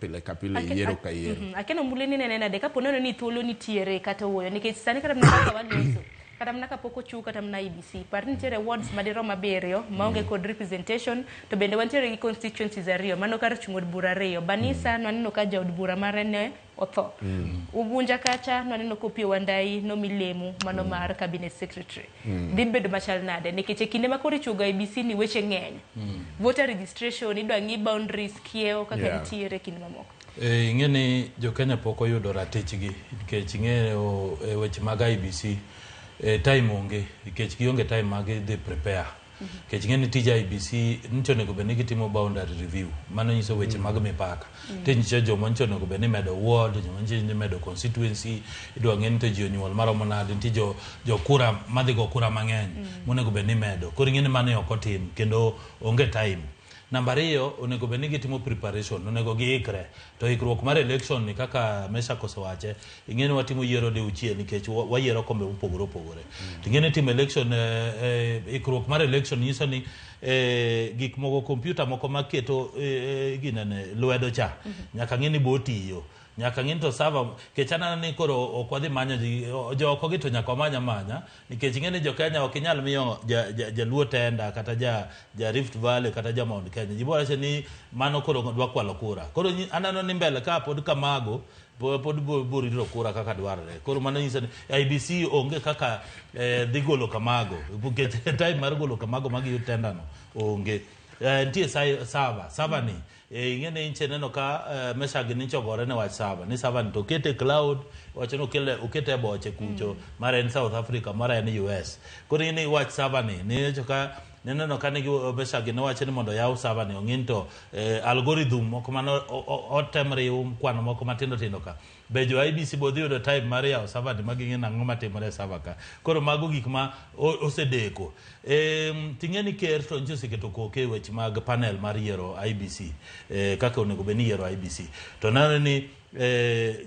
Pile ka pile yiero ka yiero. Akeno muli ni nene nade kapo neno ni thuolo nitiere kata wuoyo nikech sani kata mana kaka waloso kata mana kapok ochiw kata mana IEBC par ni nitiere wards madirom abiriyo maonge kod representation to bende wantiere gi constituencies ariyo mano kar chung' od bura ariyo Banisa nwaneno ka jaod bura mare ne otho Ugunja kacha nwaneno ka Opiyo Wandayi nomi lemo mano mar cabinet secretary dhi bedo machal nade nikech e kinde ma koro ichuogo IEBC ni weche ng'eny voter registration idwa ng'i boundaries kiewo kaka nitiere e kinde mamoko. Ing'e ni jo-Kenya pok oyudo ratichgi nikech ing'eyo e weche mag IEBC time onge nikech gionge time ma gidhi prepare. Nikech ing'e ni tij IEBC nyicha onego bed ni gitimo boundary review mano nyiso weche mag mipaka. Nitie nyicha joma nyicha onego bed ni imedo ward, joma nyicha imedo constituency, idwa ng'e ni to ji onyuol maromo nade, nitie jo kura madhi go kura mang'eny monego bed ni imedo. Koro ing'e ni mano ok otim kendo onge time. Namba ariyo, onego bed ni gitimo preparation, onego giikre. To ikruok mar election ni kaka Meshack osewache, ing'e ni watimo yiero diuchiel nikech wayiero kombe mopogore opogore. To ing'e ni timo election, ikruok mar election nyiso ni gik moko, kompyuta moko maketo ginene lwedo cha, nyaka ng'e ni bo tiyo. Nyaka ng'e ni to server, nikech aneno ni koro ok wadhi manyo ji, jo oko gi to nyaka wamany amanya, nikech ing'e ni jo Kenya ok inyal miyo jaluo tenda kata ja Rift Valley kata ja Mount Kenya. Ji biro wacho ni mano koro dwa kwalo kura. Koro aneno ni mbele ka pod kamago pod biro rito kura kaka dwarore. Koro mano nyiso ni IEBC onge kaka dhi golo kamago. Nikech time mar golo kamago magiyud tenda no onge. Nitie server ni ing'e ni nche neno ka Meshack nyicha ogore ne wach server ni server ni to okete cloud wacho ni okete e boche kucho mara en South Africa mara en US. Koro ing'e ni wach server ni nyicho ka nineno ka nigi Meshack nowacho ni mondo oyaw server ni ong'i ni to algorithm moko mane otem riw kwano moko matindo tindo ka be jo IEBC bo dhi yudo time mar yawo server ni ma ging'e nang'o matimore e server ka. Koro mago gik ma osedeko. Ting'e ni ker to nyicha oseketo koke e weche mag panel mar yiero IEBC kaka onego bed ni yiero IEBC. To neno ni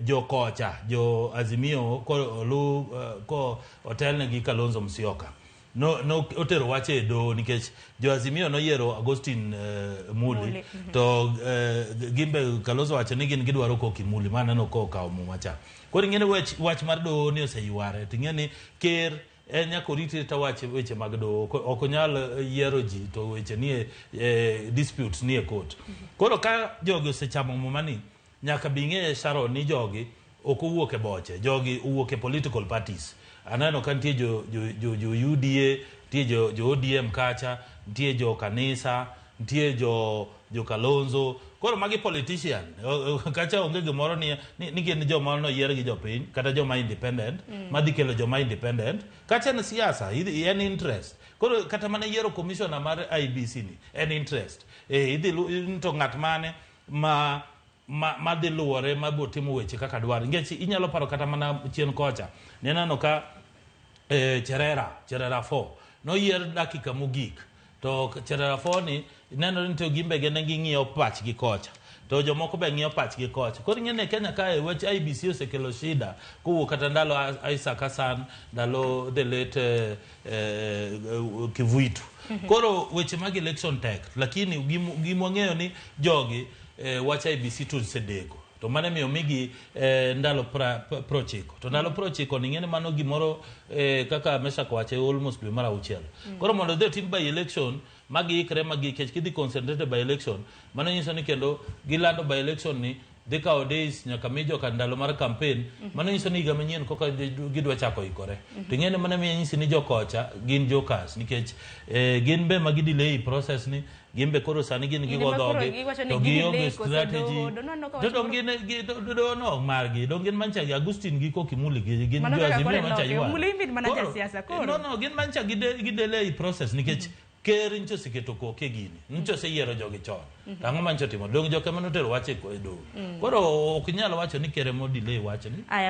jo kocha jo Azimio ko olu ko otelnegi Kalonzo Musyoka no otero wach e doho nikech jo Azimio noyiero Augustine Muli, Muli, to gimbe Kalonzo wacho ni gin gidwaro Koki Muli maneno ko okawo muma cha. Koro ing'e ni wach mar doho ni oseyware to ing'e ni ker en nyaka orit arita wach weche mag doho ok onyal yiero ji to weche nie disputes nie court. Koro ka jogi osechamo muma ni nyaka bi ng'e Sharon ni jogi ok owuok e boche, jogi owuok e political parties. Aneno ka nitie jo UDA, nitie jo ODM kacha, nitie jo kanisa, nitie jo Kalonzo. Koro magi politician. Kacha onge gimoro ni gin joma noyier gi jopiny kata joma independent madhi kelo joma independent. Kacha en siasa, en interest. Koro kata mana yiero commissioner mar IEBC ni en interest. Idhi to ng'at mane ma madhi luwore ma bo timo weche kaka dwaro. Nikech inyalo paro kata mana chien kocha. Nineno ka Cherera 4 noyier dakika mogik. To Cherera 4 ni nenore ni to gimbe ne ging'iyo pachgi kocha. To jomoko be ng'iyo pachgi kocha. Koro ing'e ni e Kenya kae wach IEBC osekelo shida kowuok kata ndalo Isaac Hassan, ndalo the late Kivuitu. Koro weche mag election tek, lakini gima wang'eyo ni jogi wach IEBC to osedeko. To mano emiyo omigi ndalo 90. To ndalo 90 ni ing'e ni mano gimoro kaka Meshack owacho almost dwe mar auchiel. Koro mondo odhi otim by election ma giikre ma nikech kidhi concentrate by election mano nyiso ni kendo gilando by election ni dhi kawo days nyaka mi joka ndalo mar campaign mano nyiso ni higa manyien koka gidwa chako ikore. To ing'e ni mano emiyo anyisi ni jokocha gin jokers nikech gin be ma gidelay process ni gin be koro sani gin Gin gigo ema koro dhogi giwacho ni to gidelay gionge koso strategy. doho, To dong gin doho no margi dong gin mancha gi Augustine gi Koki Muli gi gin Mano jo kaka Azimio koro mancha iloke. ywak. Muli bin mana Koro, jasiasa, koro. No, gin mancha gidelay process nikech ker nyicha oseketo koke gini nyicha oseyiero jogi chon. To ang'o ma nyicha otimo? Dong joka ema notero wach e doho. Koro ok inyal wacho ni ker ema odelay wachni. Aya.